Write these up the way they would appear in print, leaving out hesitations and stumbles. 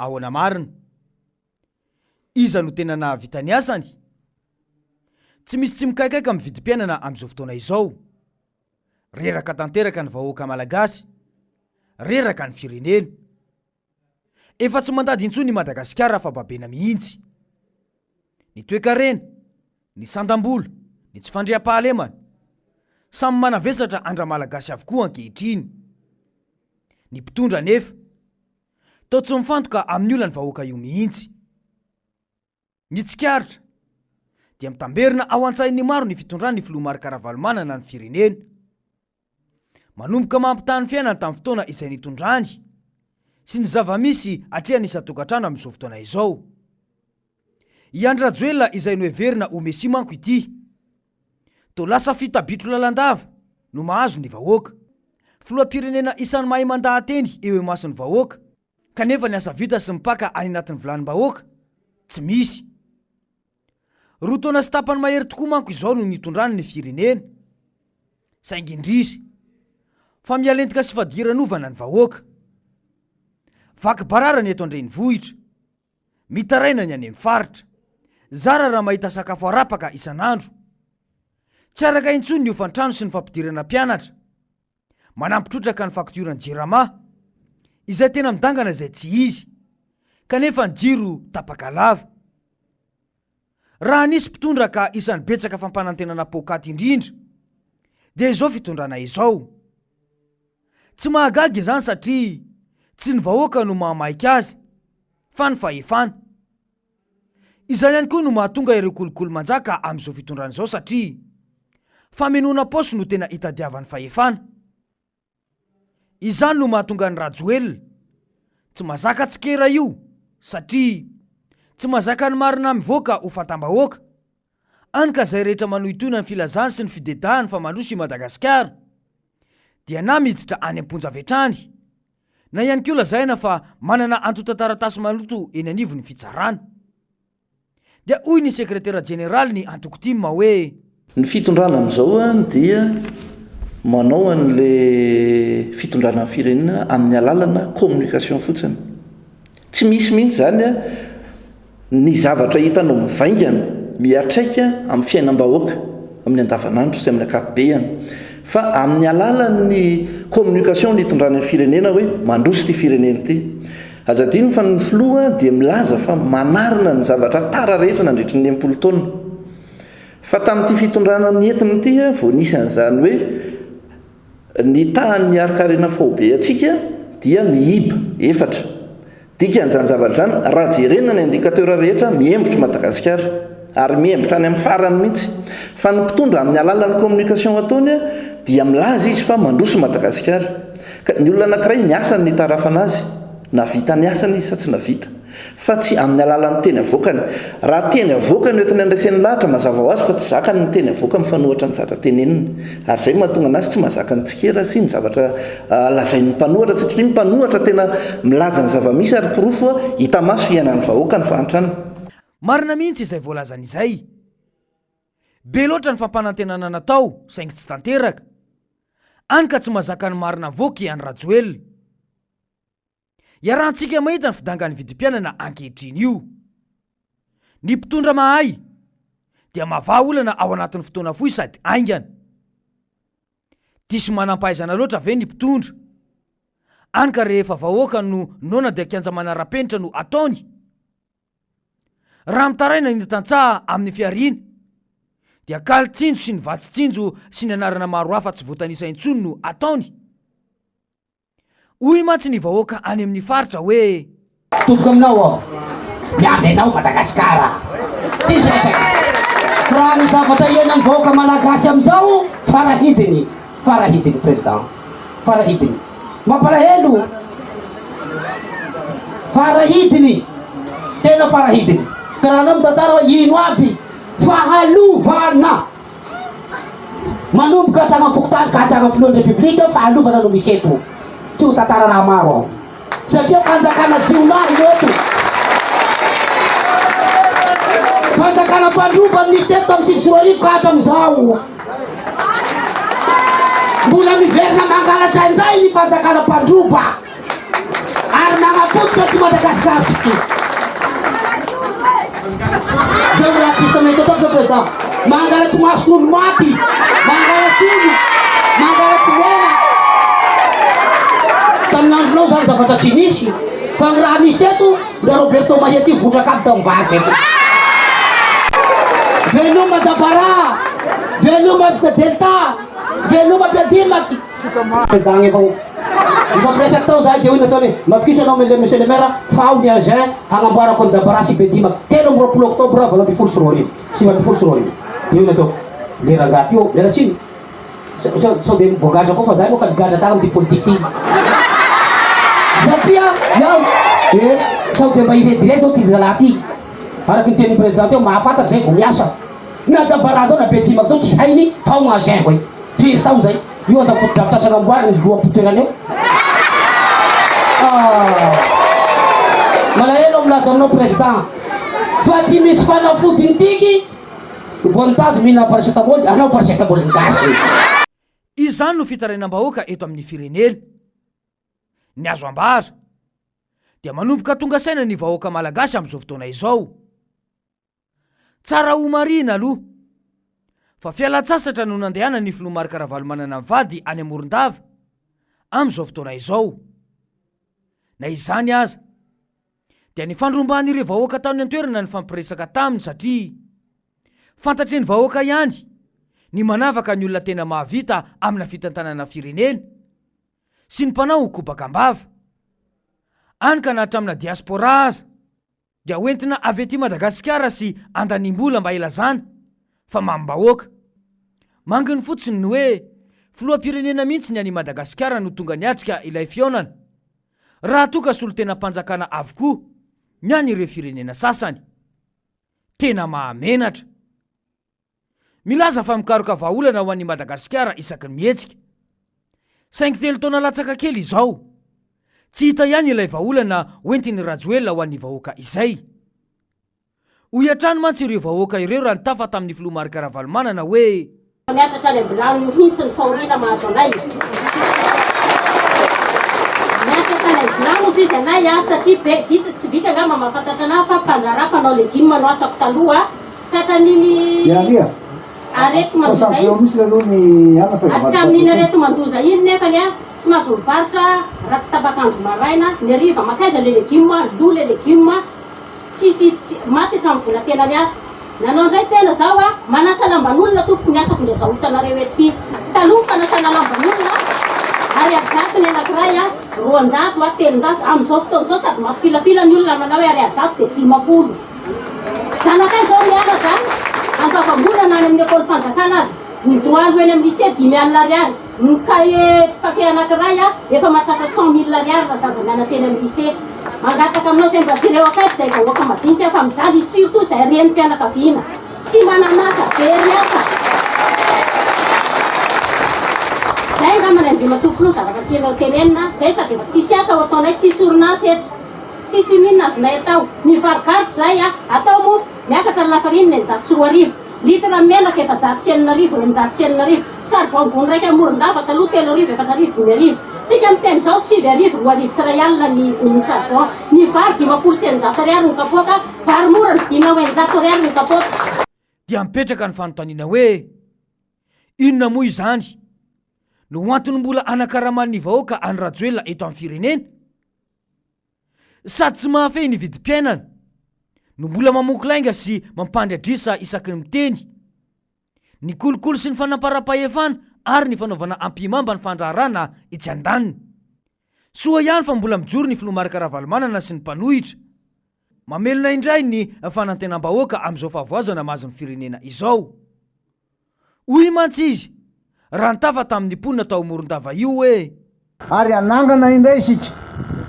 ahoana marina? Iza no tena nahavita ny asany? Tsy misy tsy mikaikaika amin'ny vidim-piainana amin'izao fotoana izao. Reraka tanteraka ny vahoaka malagasy, reraka ny firenena. Efa tsy mandady intsony i Madagasikara fa babena mihitsy. Ny toekarena, ny sandam-bola, ny tsy fandriampahalemana. Samy manavesatra an-dRamalagasy avokoa ankehitriny. Ny mpitondra anefa, toa tsy mifantoka amin'ny olan'ny vahoaka io mihitsy. Ny tsikaritra, dia mitamberina ao an-tsain'ny maro ny fitondran'ny filoha Marc Ravalomanana ny firenena. Manomboka mampitaha ny fiainany tamin'ny fotoana izay nitondrany sy ny zava-misy atrehan'ny isan-tokantrano amin'izao fotoana izao. I Andry Rajoelina izay noheverina ho Mesia manko ity. Toa lasa fita-bitro lalandava no mahazo ny vahoaka. Filoham-pirenena isan'ny mahay mandaha-teny eo imason'ny vahoaka. Kanefa ny asa vita sy mipaka any anatin'ny vilanim-bahoaka, tsy misy. Roa taona sy tapany mahery tokoa manko izao no nitondrany ny firenena. Saingy indrisy, fa mihalentika sy fadiranovana ny vahoaka. Vaky barara ny eto an-drenivohitra. Mitaraina ny any amin'ny faritra. Zara raha mahita sakafo arapaka isan'andro. Tsy araka intsony ny hofan-trano sy ny fampidirana mpianatra. Manampy trotraka ny faktioran'ny Jirama, izay tena midangana izay tsy izy, kanefa ny jiro tapaka lava. Raha nisy mpitondra ka isan'ny betsaka fampanantenana poakaty indrindra, dia izao fitondrana izao. Tsy mahagaga izany satria tsy ny vahoaka no mahamaika azy, fa ny fahefana. Izany ihany koa no mahatonga ireo kolikoly manjaka amin'izao fitondrana izao satria famenoana paosy no tena itadiavany fahefana. Izany no mahatonga an'i Rajoelina tsy mazaka tsikera io satria tsy mazaka ny marina mivoaka ho fantam-bahoaka. Any ka izay rehetra manohitohina ny filazany sy ny fidedahany fa mandroso i Madagasikara dia na miditra any am-ponja avy hatrany na ihany koa lazaina fa manana antontan-taratasy maloto eny anivon'ny fitsarana. Dia hoy ny sekretera jeneralin'ny antoko tim hoe. Ny fitondrana amin'izao dia manao an'le fitondrana ny firenena amin'ny alalana communication fotsiny. Tsy misy mihitsy izany ny zavatra hitanao mivaingana miatraika amin'ny fiainam-bahoaka amin'ny andavanandro sy amin'ny ankapobeany fa amin'ny alalan'ny communication no itondrana ny firenena hoe mandroso ity firenena ity. Aza adino fa ny filoha dia milaza fa manarina ny zavatra tara rehetra nandritry ny 60 taona. Fa tamin'ity fitondrana nentiny ity vao nisy an'izany hoe Ny tahan'ny harin-karena faobe antsika dia miiba efatra. Dikan'izany zavatra izany, raha jerena ny indicateur rehetra, mihembotra i Madagasikara. Ary mihembotra any amin'ny farany mihitsy. Fa ny mpitondra amin'ny alalan'ny communication ataony dia milaza izy fa mandroso Madagasikara. Ka ny olona anankiray ny asany no itarafana azy. Nahavita ny asany izy sa tsy nahavita. Fa tsy amin'ny alalan'ny teny avoakany. Raha teny avoakany no entiny handreseny lahatra, mazava ho azy fa tsy zakany ny teny avoaka mifanohitra ny zavatra teneniny. Ary izay no mahatonga an'azy tsy mahazaka ny tsikera sy ny zavatra lazain'ny mpanohatra, satria ny mpanohatra tena milaza ny zava-misy ary porofo hita maso iainan'ny vahoaka ny fahantrana. Marina mihitsy izay voalazany izay. Be loatra ny fampanantenana natao saingy tsy tanteraka. Any ka tsy mahazaka ny marina avoaka i Andry Rajoelina. Iarahantsika mahita ny fidangan'ny vidim-piainana ankehitriny io. Ny mpitondra mahay dia mahavaha olana ao anatin'ny fotoana fohy sady haingana. Diso manam-pahaizana loatra ve ny mpitondra? Any ka rehefa vahoaka no noana dia kianja manara-penitra no ataony? Raha mitaraina ny tantsaha amin'ny fihariana dia kaly tsinjo sy ny vatsy tsinjo sy ny anarana maro hafa tsy voatanisa intsony no ataony? Hoy mantsy ny vahoaka any amin'ny faritra hoe. Tompoko aminao aho, miandry anao Madagasikara. Tsisy resaka. Raha ny zavatra iainan'ny vahoaka malagasy amin'izao, farahidiny, farahidiny président, farahidiny. Mampalahelo, farahidiny, tena farahidiny. Ka raha anao mitantara hoe ino aby fahalovana. Manomboka hatrany amin'ny fokontany ka hatrany amin'ny filohan'ny Repoblika, fahalovana no misy eto. Tsy ho tantara raha maro aho. Satria fanjakana jiolahy no eto. Fanjakana mpandroba no nisy teto tamin'ny 2009 ka hatramin'izao. Mbola miverina mangalatra indray ny fanjakana mpandroba. Ary magnapotika ty Madagascar ty. Zao raha tsisy taminay teto zao président. Mangalatsy mason'olo maty, mangalatsy olo, mangalatsy lela. Tamin'ny andronao zany zavatra tsy nisy. Fa ny raha nisy teto, ndra Roberto Mahia ty votraka aby tamin'ny vary teto. Veloma Dabara, veloma Delta, veloma Piadimaky. Président efa nifampiresaka tao zahay dia hoy nataony hoe matokisa anao monsieur le maire fa ao ny engin hagnamboarako an'i Dabara sy Bedimaky 23 octobre 2018 2019 dia hoy nataoko le rangahy ty ô miala tsiny sao sao dia voagadra koa fa zahay moa ka nigadra tany amin'ity politique ty satria iaho eh sao dia mba hirediredy ao ty zalahy ty araka ny tenin'ny président teo mahafantatra zay vao miasa na Dabara zao na Bedimaky zao tsy hainy fa ao ny engin hoe Firy tao zay? Io aza fotodrafitrasa namboariny ny loham-pitoerana eo. Ah. Malahelo aho milaza aminao président fa tsy misy fanafody ny tiky voantazo mihinana paracetamol anao paracetamol ny gasy. Izany no fitarainam-bahoaka eto amin'ny firenena. Ny azo ambara dia manomboka tonga saina ny vahoaka malagasy amin'izao fotoana izao. Tsara homarihina aloha fa fialan-tsasatra no nandehanan'ny filoha Marc Ravalomanana mivady any Morondava amin'izao fotoana izao. Na izany aza dia nifandrombahan'ireo vahoaka tany an-toerana nifampiresaka taminy satria fantatry ny vahoaka ihany ny manavaka ny olona tena mahavita amina fitantanana firenena sy ny mpanao kobaka am-bava. Any ka na hatramina diaspora aza. dia hoentina avy aty Madagasikara sy andaniam-bola mba hilazana fa mamim-bahoaka. Manginy fotsiny ny hoe filoham-pirenena mihitsy ny any Madagasikara no tonga niatrika ilay fihaonana, raha toa ka solontenam-panjakana avokoa ny an'ireo firenena sasany. Tena mahamenatra. Milaza fa mikaroka vahaolana ho an'i Madagasikara isaky ny mihetsika. Saingy telo taona latsaka kely izao, tsy hita ihany ilay vahaolana hoentin'i Rajoelina ho an'ny vahoaka izay. Hoy hatrany mantsy ireo vahoaka ireo raha nitafa tamin'ny filoha Marc Ravalomanana hoe. Miatratra hatrany am-bilany mihitsy ny fahoriana mahazo anay. Miatratra hatrany am-bilany hozy izy anay satria be, vitsy, tsy vitsy angamba mahafantatra anah fa mpandraharaha mpanao legioma no asako taloha. Tratran'iny areti-mandoza iny, hatramin'iny areti-mandoza iny nefany a, tsy mahazo mivarotra raha tsy tapak'andro maraina, ny hariva mankaiza le legioma, lo le legioma, tsisy, maty hatramin'ny vola tena miasa. Nanao indray tena zaho a, manasa lamban'olona tompoko ny asako ndra zao hitanareo eto ty. Taloha ny fanasana lamban'olona, ariary zato ny anakiray a, 200 a, 300, amin'izao fotoana izao sady mampifilafila ny olona manao hoe ariary zato dia 50. Zanakay izao mianatra am-pavangorana any amin'ny ekolim-panjakana aza. Ny droit aloha eny amin'ny lycée 50 ariary. Ny cahier paquet anankiray efa mahatratra 100 mille ariary raha zaza mianatra eny amin'ny lycée. Mangataka aminao izay mba jereo akaiky izay vahoaka madinika fa mijaly surtout izay renim-pianakaviana tsy manan'asa, very asa. Izay angamba ny Andriamatoa Filoha zavatra tianao tenenina, izay sady efa tsisy asa ho ataonay, tsisy orinasa eto. Tsisy n'inona azonay atao. Mivarovarotra izahay a! Atao mofo, miakatra ny lafarinina 2600. Litre menaka 6600, 6600. Charbon gony raika Morondava taloha 3000, 4000, 5000. Tsika miteny izao 9000, 2100 ny gonin'ny charbon. Ny vary 650 ariary ny kapoaka, vary mora ny 600 ariary ny kapoaka. Dia mipetraka ny fanontaniana hoe, inona moa izany no antony mbola anakaraman'ny vahoaka an'i Rajoelina eto amin'ny firenena? Sady tsy mahafehy ny vidim-piainana no mbola mamoky lainga sy mampandry adrisa isaky ny miteny. Ny kolikoly sy ny fanamparam-pahefana ary ny fanaovana ampihimamba ny fandraharana etsy andaniny. Soa ihany fa mbola mijoro ny filoha Marc Ravalomanana sy ny mpanohitra. Mamelona indray ny fanantenam-bahoaka amin'izao fahavoazana mahazo ny firenena izao. Hoy mantsy izy raha nitafa tamin'ny mponina tao Morondava io hoe. Ary hanangana indray isika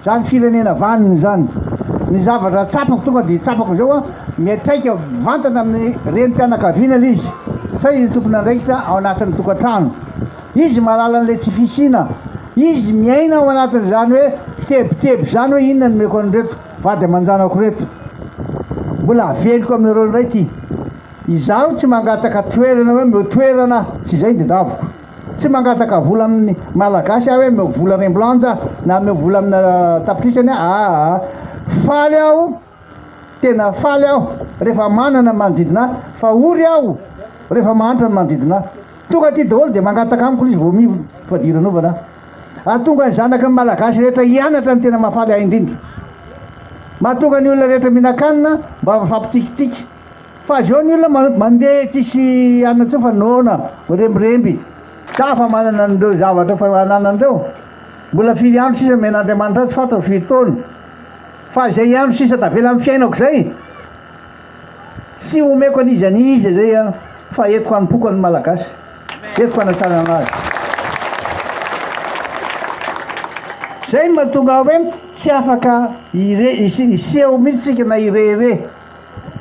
izany firenena vanona izany. Ny zavatra tsapako tonga dia tsapako izao an, miantraika mivantana amin'ny renim-pianakaviana ilay izy, sa izy no tompon'andraikitra ao anatin'ny tokantrano. Izy mahalala an'ilay tsy fisiana, izy miaina ao anatin'izany hoe tebiteby izany hoe inona no omeko an'ireto vady aman-janako ireto. Mbola averiko aminareo indray ity. Izaho tsy mangataka toerana hoe omeo toerana aho, tsy izay ny tadiaviko. Tsy mangataka vola amin'ny Malagasy aho hoe omeo vola remblanja na omeo vola amina tapitrisany aho, aa. Faly aho, tena faly aho rehefa manana ny manodidina ahy, fa ory aho rehefa mahantra ny manodidina ahy. Tonga aty daholo dia mangataka amiko izy vao mivo fadiranovana aho. Hahatonga ny zanaky ny Malagasy rehetra hianatra ny tena mahafaly ahy indrindra. Mahatonga ny olona rehetra mihinan-kanina mba mifampitsikitsiky. Fa zao ny olona mandeha tsisy hanina intsony fa noana, mirembiremby. Za fa manana an'ireo zavatra efa ananany ireo. Mbola firy andro sisa omen'Andriamanitra ahy tsy fantako firy taona. Fa izay andro sisa tavela amin'ny fiainako izay, tsy omeko an'iza n'iza izay an, fa entiko hanompoako an'ny Malagasy. Entiko hanatsarana azy. Izay no mahatonga ahy hoe tsy afaka hire- hiseho mihitsy isika na hirehareha.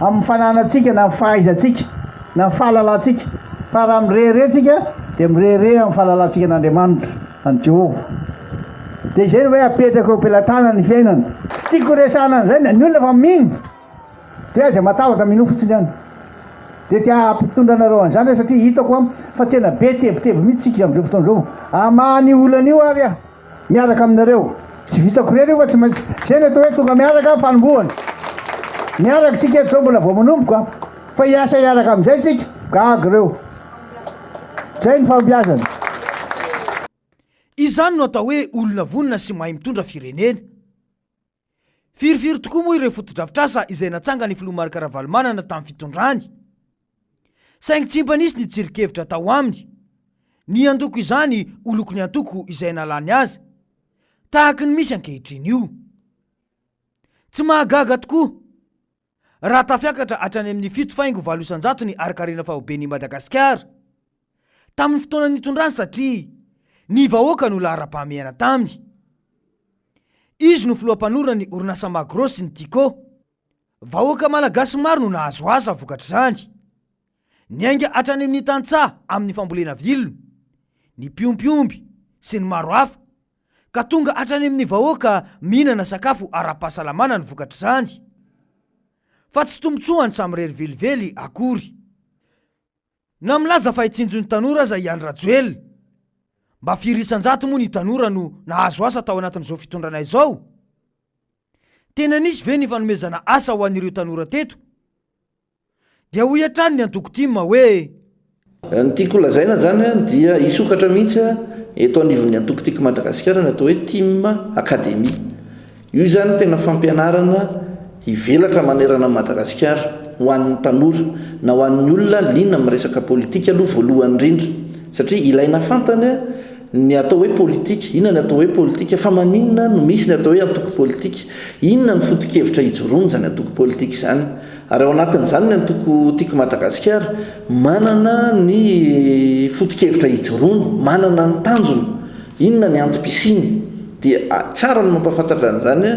Amin'ny fananantsika na ny fahaizantsika na ny fahalalantsika, fa raha mirehareha tsika dia mirehareha amin'ny fahalalantsika an'Andriamanitra, an'i Jehovah. Dia izay no hoe apetraka eo am-pelatanana ny fiainana. Tiako horesahana an'izay, ny olona efa mino dia aza matahotra, minoa fotsiny ihany. Dia te hampitondra anareo an'izany aho satria hitako fa tena be tebiteby mihitsy isika amin'izao fotoana izao. Hamaha an'io olana io ary aho. Miaraka aminareo. Tsy vitako irery io fa tsy maintsy zay ny atao hoe tonga miaraka fanombohana. Miaraka tsika eto zao mbola vao manomboka fa hiasa hiaraka amizay tsika. Gaga ireo. Zay ny fahombiazana. Izany no atao hoe olona vonona sy mahay mitondra firenena. Firifiry tokoa moa ireo fotodrafitrasa izay natsangan'ny filoha Marc Ravalomanana tamin'ny fitondrany. Saingy tsy mba nisy ny tsirin-kevitra tao aminy. Ny handoko izany ho lokon'ny antoko izay nalany azy, tahaky ny misy ankehitriny io. Tsy mahagaga tokoa. Raha tafiakatra hatrany amin'ny 7,8% ny harinkarena faoben'i Madagasikara tamin'ny fotoana nitondrany satria ny vahoaka no laharam-pahamehana taminy. Izy no filoha mpanorina ny orinasa Magro sy ny Tiko. Vahoaka malagasy maro no nahazo asa vokatr'izany. Niainga hatrany amin'ny tantsaha amin'ny fambolena vilona, ny mpiompy omby sy ny maro hafa, ka tonga hatrany amin'ny vahoaka mihinana sakafo ara-pahasalamana ny vokatr'izany. Fa tsy tombontsoany samirery velively akory. Na milaza fa hitsinjo ny tanora aza i Andry Rajoelina, mba firy isan-jato moa ny tanora no nahazo asa tao anatin'izao fitondrana izao? Tena nisy ve ny fanomezana asa ho an'ireo tanora teto? Dia hoy hatrany ny antoko tim hoe. Ny tiako holazaina izany dia hisokatra mihitsy eto anivon'ny antoko Tiako Madagasikara ny atao hoe Tim Academy. Io izany tena fampianarana hivelatra manerana an'i Madagasikara ho an'ny tanora na ho an'ny olona liana amin'ny resaka politika aloha voalohany indrindra satria ilaina fantany ny atao hoe politika. Inona ny atao hoe politika? Fa maninona no misy ny atao hoe antoko politika? Inona ny foto-kevitra ijoroan'izany antoko politika izany? Ary ao anatin'izany ny antoko Tiako Madagasikara, manana ny foto-kevitra ijoroany, manana ny tanjony, inona ny antom-pisiany. Dia tsara ny mampahafantatra an'izany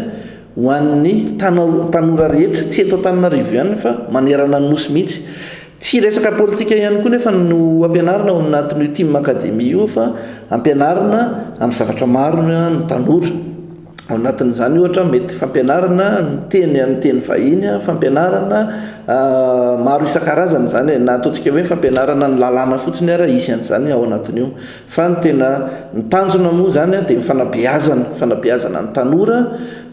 ho an'ny tanora rehetra, tsy eto Antananarivo ihany fa manerana ny Nosy mihitsy. Tsy resaka politika ihany koa nefa no ampianarina ao anatin'io Team Academy io fa ampianarina amin'ny zavatra maro ny tanora. Ao anatin'izany ohatra mety fampianarana ny teny amin'ny teny vahiny, fampianarana maro isan-karazany izany e, na ataontsika hoe fampianarana ny lalàna fotsiny ara hisy an'izany ao anatin'io. Fa ny tena ny tanjona moa izany dia ny fanabeazana, fanabeazana ny tanora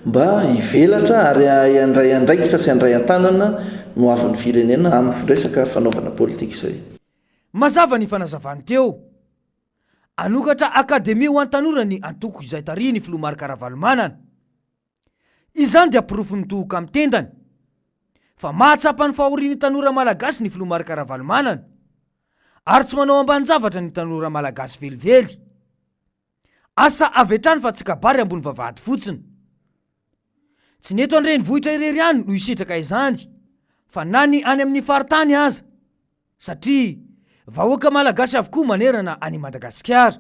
mba hivelatra ary hahay handray andraikitra sy handray an-tanana ny hoavin'ny firenena amin'ny resaka fanaovana politika izay. Mazava ny fanazavany teo. Hanokatra akademia ho an'ny tanora ny antoko izay tarihin'ny filoha Marc Ravalomanana. Izany dia porofon'ny tohoka amin'ny tendany fa mahatsapa ny fahorian'ny tanora malagasy ny filoha Marc Ravalomanana ary tsy manao ambanin-javatra ny tanora malagasy velively. Asa avy hatrany fa tsy kabary ambony vavahady fotsiny. Tsy ny eto an-drenivohitra irery ihany no hisitraka izany fa na ny any amin'ny faritany aza. Satria vahoaka malagasy avokoa manerana an'i Madagasikara.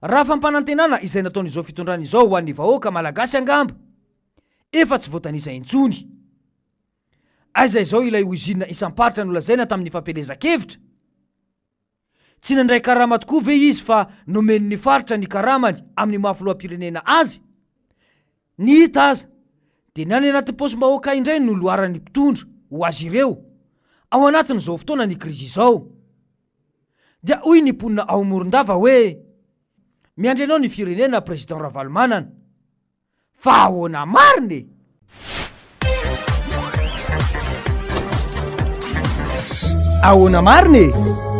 Raha fampanantenana izay nataon'izao fitondrana izao ho an'ny vahoaka malagasy angamba efa tsy voatanisa intsony. Aiza izao ilay usine isam-paritra nolazaina tamin'ny fampielezan-kevitra? Tsy nandray karama tokoa ve izy fa nomen'ny faritra ny karamany amin'ny maha filoham-pirenena azy? Ny hita aza dia ny any anatin'ny paosim-bahoaka indray no loharan'ny mpitondra ho azy ireo ao anatin'izao fotoana ny krizy izao. Dia hoy ny mponina ao Morondava hoe, Miandry anao ny firenena Président Ravalomanana. Fa ahoana marina e? Ahoana marina e?